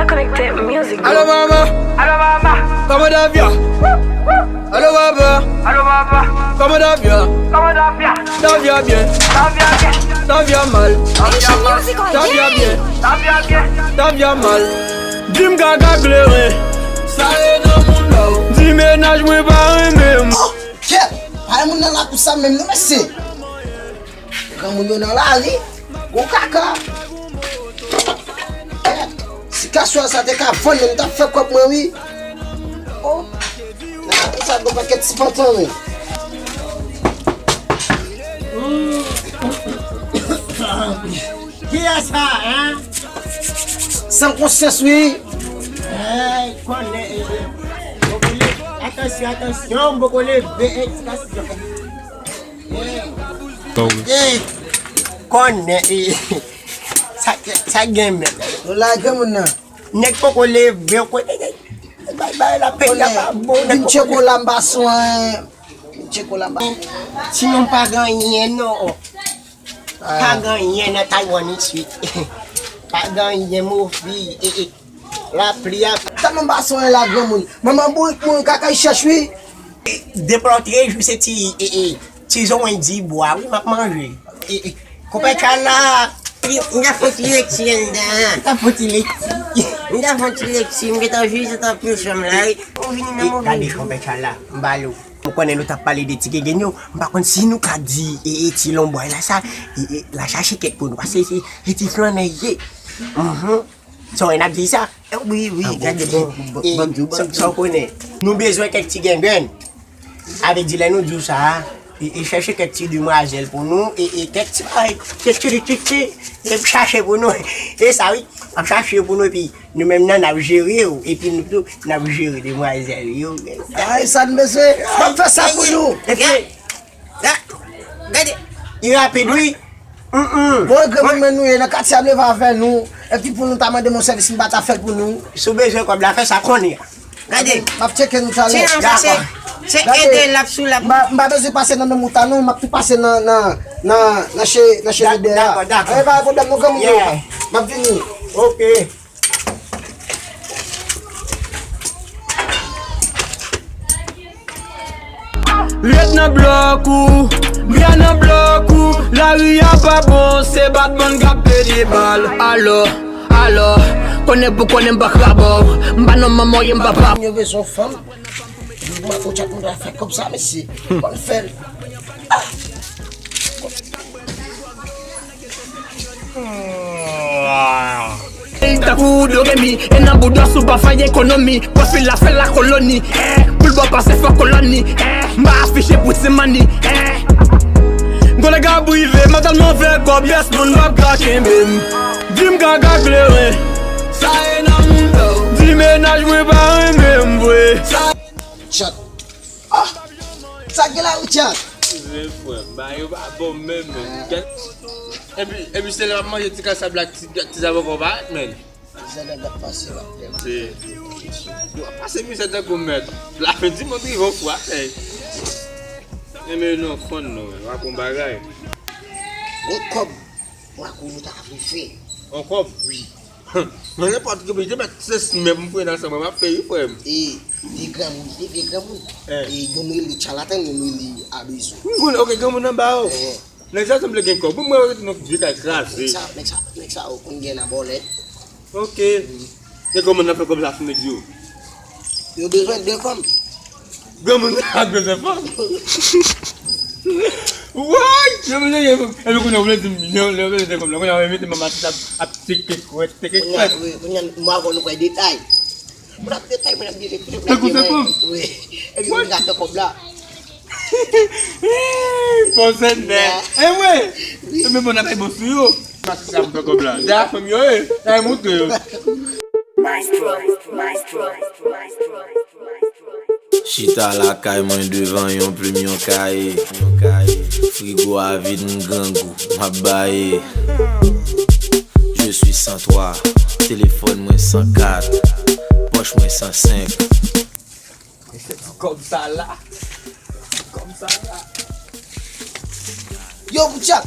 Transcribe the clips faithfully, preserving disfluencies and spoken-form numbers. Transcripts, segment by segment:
Konekte Music Group. Alo mama. Alo mama. Kòman Davia? Alo papa. Alo papa. Kòman Davia? Kòman Davia? Davia byen. Davia byen. Davia mal. Davia mal. Davia byen. Davia byen. Davia mal. Di m kaka kleren. Sa e nan moun la. Di mennaj mwen pa renmen m. Oh, kèt! Pa gen moun nan lakou sa menm non mesye. Granmoun yo nan lari. Gwo kaka. Kèt! Si kaswèl sa te ka vann, m t ap fè kòb mwen wi. Oh. Sa gon pakèt ti pantan wi. Kiyès sa, hein? San konsyans wi. Hey, konnen, eh, eh. Poko leve, atansyon, atansyon, poko leve, eh, ti kaswèl. Eh, konnen, eh, sa, sa gen men. Nou la granmoun nan. Nèg poko leve, ou konnen, eh, eh, bay, bay la peyi a pa bon, nèg poko leve. Vin tcheko la m pa swen. Vin tcheko la m pa. Sinon pa gen anyen non. Pa gen anyen nan Taiwan isit. Pa gen anyen mofi. E, e, lapli a. Tèlman m pa sonje la granmoun. Manman bourik mouri kaka chèch wi. Depi lòt jou se ti, e, e, ti zonwen di bwa wi m ap manje. E, e, konpè Tchala. M ta fè ti lekti anndan. M ta fè ti lekti. M ta fè ti lekti, m gentan jis antre nan chanm la wi. Ou vini nan move jou. Gade konpè Tchala, m ba l ou. Ou konnen nou t ap pale de ti gengenn yo, m pa konn si nou ka di, e, e, ti lonbway la sa, e, e, l al chache kèk pou nou, paske se, se ti flannè l ye. Mhm. Sa w wè n ap di sa? Wi, wi, gade bon. E, sa, sa w konnen. Nou bezwen kèk ti gengenn. Sa vle di lè nou di w sa, e, e, chèche kèk ti demwazèl pou nou, e, e, kèk ti bagay, kèk ti, ti, ti, e, chache pou nou. E sa wi, ap chache pou nou, epi Nou menm nan, n ap jere w, epi nou tou, n ap jere demwazèl yo. Ay, sa n bezwen, m ap fè sa pou nou. Epi, gade, li rapid, wi. Mm, mm. Bon, granmoun men nou ye, nan katye a m leve avè nou, epi pou nou ta mande m yon sèvis, m pa ta fè l pou nou. Si w bezwen kòb la, fè sa kounye a. Gade. M ap tcheke nou talè. Ti an sa se, se ede l ap sou l ap. M pa, m pa bezwen pase nan menm wout la, non, m ap tou pase nan, nan, nan, nan che, nan che Dakò, dakò. Ay, pa gen pwoblèm, non, granmoun yo. M ap vini. Ok. Ret nan blòk ou, byen nan blòk ou, lari a pa bon, se Batman k ap pede bal. Alò, alò, konnen pou konnen m pa krabò, m pa nan manman w ye m papa. Yo bezwen fanm, m pa fè tchat, m ta fè kòb sa, mesye. Bon fè l. Tankou Doremi, e nan boudòs ou pa fè ekonomi. Pwofil la fè lakoloni, eh, pou l bò pase fò koloni, eh, m pa afiche pou ti mani, eh. Gon nèg ap rive, m ap tèlman fè kòb, pyès moun p ap ka kenbe m. Di m kaka kleren, sa e nan moun yo. Di mennaj mwen pa renmen m vre. Sa Chat. Ah! Sa k gen la, Richard? Eskize, frè m, bagay yo pa bon menm, menm. Epi, epi se lè m ap manje ti kasab la, ti, ti zaboka w parèt, menm. Zèdèg ap pase, w ap pè. Se, w ap pase mizè tankou mèt. Lafen di mwen rive yon fwa, men. Enben, non, konn non, w ap yon bagay. Yon kòb, mwen ak ou nou ta vle fè. Yon kòb? Wi. Nan nenpòt ki peyi, te mèt se si mèm m fouye nan san mwen, m ap fè wi, frè m. E, vye granmoun, e, vye granmoun. Eh. E, youn rele Tchala, tann youn rele Abezou. M konnen, ok, granmoun anba yo. Eh. Nèg sa sanble gen kòb. Bon, mwen rete nan vye kay kraze. Nèg sa, nèg sa, nèg sa, yo konn gen nan bòlèt. Ok. E kòman n ap fè kòb sa sou nèg yo? Yo bezwen de fanm. Granmoun sa ak bezwen fanm. Woy! Granmoun sa, epi kounye a w vle di m, lè, lè w vle di kòb la, kounye a w mete manman ti ap, ap teke kwèt, teke kwèt. Kounye a, wi, kounye a, mwen avè w nou pral detay. Pou n ap detay, pou n ap detay, pou n ap detay. Wi. Epi nou ka fè kòb la. Bon sènè. E mwen. E men bon, n ap fè bon sou yo. Sa se sa m fè kòb la. Dayè fanm yo, e. Dayè montre yo. Maestro, maestro, maestro, maestro. Chita lakay mwen devan yon plim, yon kaye, yon kaye. Frigo a vid, m grangou, m ap baye. Je suis cent trois, telefòn mwen san kat, pòch mwen san senk. Mesye, ti kòb sa la. Ti kòb sa la. Yo, Boutchak!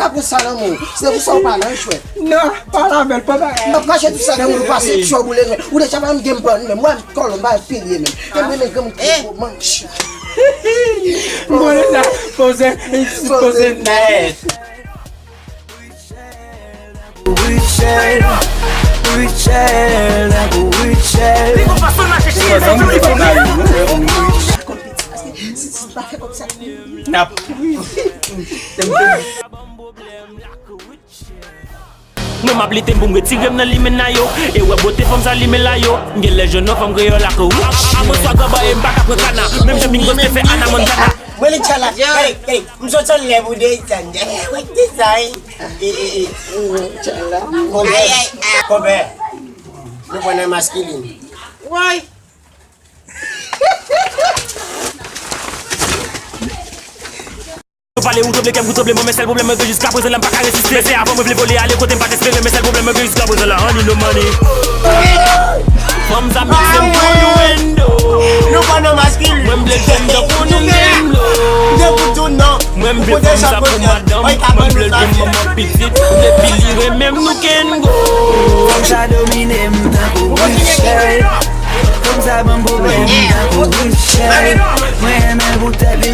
ka pran sa nan men w. Se pou sa w pa nan jwèt. Non, pa la bèl, pa bagay. M ap mache tout sa nan men w, pase tchòb ou le men. Ou deja pa m gen m pran menm. Mwen, kòlon, m pa pilye menm. Kèm renmen granmoun kòman. Mwen la, poze, poze nèt. Rachel, Rachel, Rachel. Nap. Mwen m ap lite m pou m retire m nan limen na yo. E wè bote fanm sa limen la yo. M gen lè jwenn yon fanm kreyòl ak wi. Apre swa granba e m pa ka pran kana. Menm jan Migos te fè Hannah Montana. Mwen li tchala. Hey, hey, m sot anlè pou desann. Hey, what design? Eh, eh, eh. Konpè, konpè. Nou pran nan maskilin. Woy. Yo pale ou tranble, kè m kou tranble, mwen men sèl pwoblèm mwen gen jiska prezan la m pa ka reziste. Men se avan mwen vle vole ale kote m pa t espere, men sèl pwoblèm mwen gen jiska prezan la, honey no money. Fanm sa mixe m pou innuendo. Nou pa nan maskilin. Mwen m vle l fè m tankou Nintendo. Mwen m vle fanm sa pou madanm, mwen m vle l vin manman pitit. Depi li renmen m nou can go. Fanm sa domine m tankou Rachel. Fanm sa ban m pwoblèm tankou Rachel. Mwen renmen l pou tèt li.